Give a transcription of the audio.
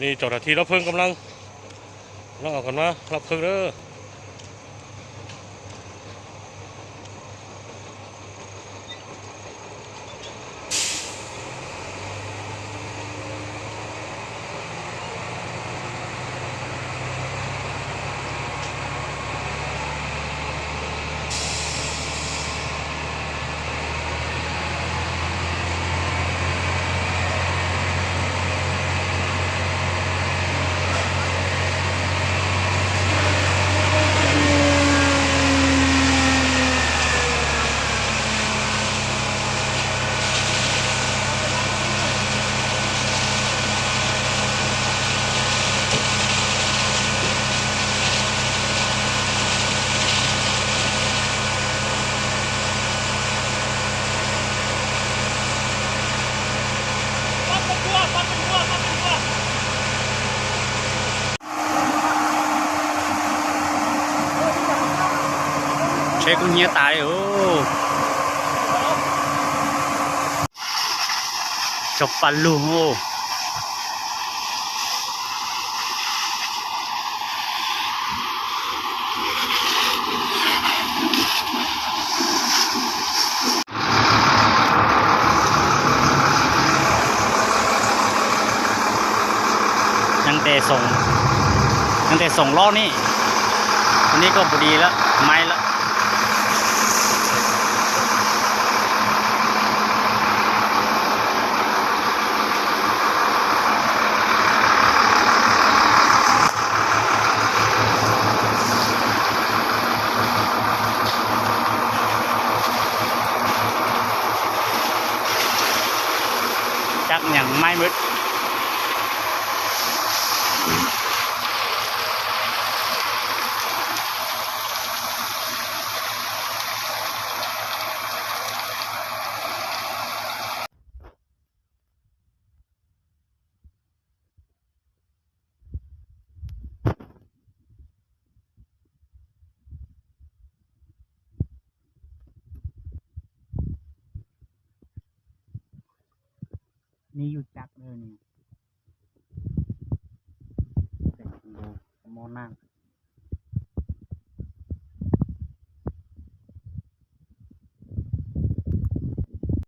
ນີ້ເຈົ້າໜ້າທີ່ດັບເພີງກຳລັງ ກຳລັງເອົາກັນມາດັບເພີງເດີ. ເຊັກເຫື່ອຕາຍ ໂອ້ ຈອບປັນລູກ ໂອ້ ຍັງແຕ່ສອງ ຍັງແຕ່ສອງລໍ້ນີ້ ອັນນີ້ກໍບໍ່ດີລະ ໄໝ້ລະ. ຈັກຫຍັງໄໝ້ໝົດ. ນີ້ຢູ່ຈັກເດີນີ້ ໝໍ້ນ້ຳ.